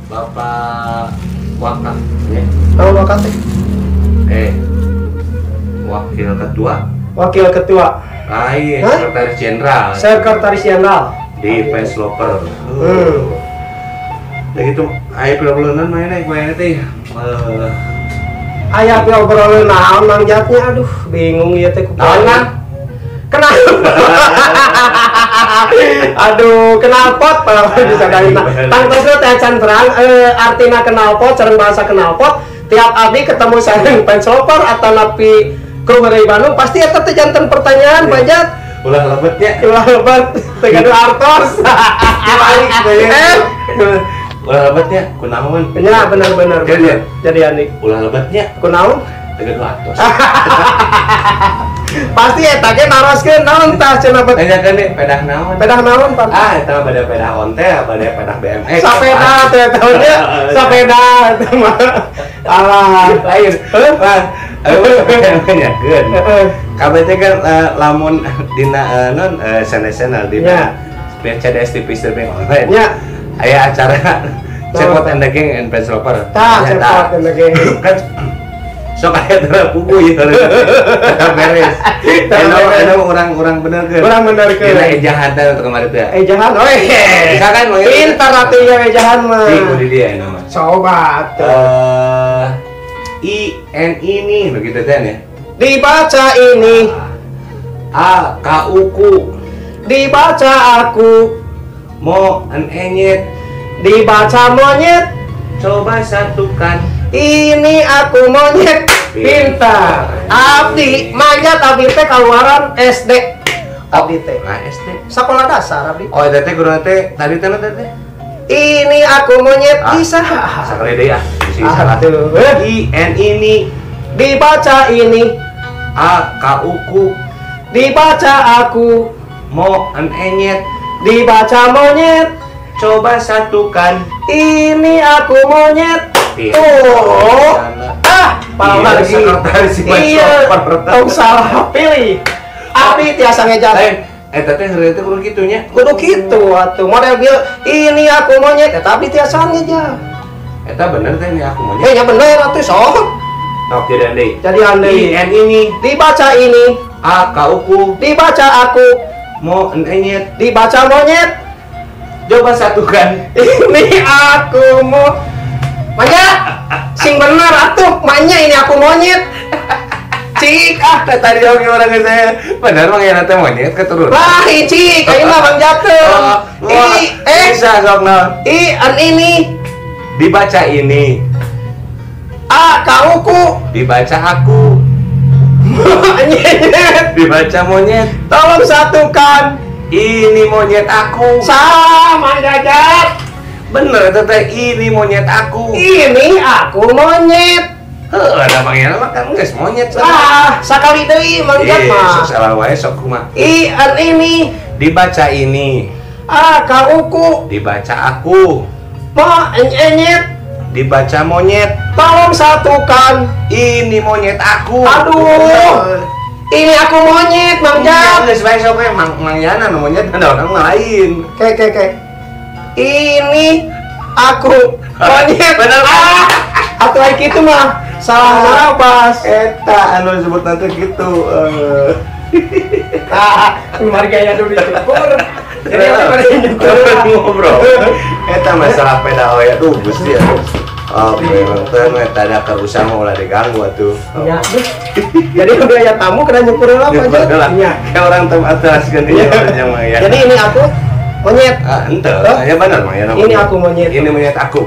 Bapak Waka ya. Naon Waka teh? Wakil Ketua. Wakil Ketua. Lain, Sekretaris Jenderal. Sekretaris Jenderal di Fans Lover. Ya gitu, aya obrolan mana gue teh. Aya obrolan naon Mang Jatnya, aduh bingung ieu teh ku. Naon? Kenal. Aduh, knalpot padahal bisa dari tangtosna teh acan terang artina knalpot sareng bahasa knalpot. Tiap abdi ketemu sareng Fans Lover atau napi kru dari Bandung pasti eta teh janten pertanyaan Pak Jat. Ulah lebetnya. Ulah lebet teu gaduh artos. Ulah lebetnya kunaon? Ya benar-benar. Jadi ani. Ulah lebetnya kunaon? Teu gaduh artos. Pasti eta ge naroskeun naon tah cenah bet. Tanyakeun deh pedah naon? Pedah naon Pak? Ah eta mah bade pedah ontel, bade pedah BMX. Sapeda teh tahunnya sapeda eta mah. Alah, lain. Lah, ayo nanyakeun. Kabeh teh kan lamun dina non sanes-sanes dina CDS TV streaming online. Nya. Aya acara Cepot and the Gang and Fans Lover. Tah, Cepot and the Gang. Kan sok aya terapugu ya beres. Enak orang-orang bener ke. Orang bener ke. Dina ejahan teh untuk kemarin teh. Ejahan oe. Bisa kan pintar atuh ya ejahan mah. Di kudu dia nama. Coba atuh. I N ini begitu teh ya. Dibaca ini. A K U K. Dibaca aku. Mo N enyet. Dibaca monyet. Coba satukan. Ini aku monyet. Pintar. Abdi manjat abdi teh kaluaran SD. Abdi teh. Nah, SD. Sekolah dasar abdi. Oh, eta teh guru teh tadi teh teh. Ini aku monyet bisa. Sakali deui ah. Salah. I N ini. Dibaca ini. A K U K. Dibaca aku. Mo N enyet. Dibaca monyet. Coba satukan. Ini aku monyet. Tuh. Ah, lagi. Iya, tong salah pilih. Abdi tiasa ngejar. Eta teh heureuy teh kudu kitu nya. Kudu kitu atuh. Model bieu ini aku monyet eta abdi tiasa ngejar. Eta bener teh ini aku monyet. Ya bener atuh sok. Sok jadi andai. Jadi andai. I N ini dibaca ini. A K U K. Dibaca aku. Mo N enyet. Dibaca monyet. Coba satukan. Ini aku mau monyet. Sing bener atuh, maknya ini aku monyet. Cik ah tadi oge orang saya bener mah ya teh monyet keturunan. Lah cik, ayeuna Bang Jateng. I bisa sok naon? I an ini dibaca ini. A K U K. Dibaca aku. Monyet. Dibaca monyet. Tolong satukan. Ini monyet aku. Sama Jajat. Bener itu teh ini monyet aku. Ini aku monyet. Heuh, ada panggilna mah kan geus monyet. Ah, sakali deui Mang Jat mah. Sok salah wae sok kumaha. I an ini dibaca ini. A K U K. Dibaca aku. Mo en enyet. Dibaca monyet. Tolong satukan. Ini monyet aku. Aduh. Ini aku monyet, Mang Jat. Geus wae sok we Mang Mang Yana nu monyet ada orang lain. Ke ke ke. Ini aku monyet. Bener. Ah, atuh ai kitu mah salah narabas. Eta anu disebut nanti gitu. Ah, mari gaya dulu dicukur. Jadi mari ngobrol. Eta masalah peda oya tuh Gusti ya. Oh, memang teh eta ada kerusakan mah ulah diganggu atuh. Ya. Jadi udah aya tamu kena nyukur heula Pak Jat. Nya. Kayak orang tem atas kan ieu mah ya. Jadi ini aku monyet. Ah, henteu. Ya bener mah ya. Ini aku monyet. Ini monyet aku.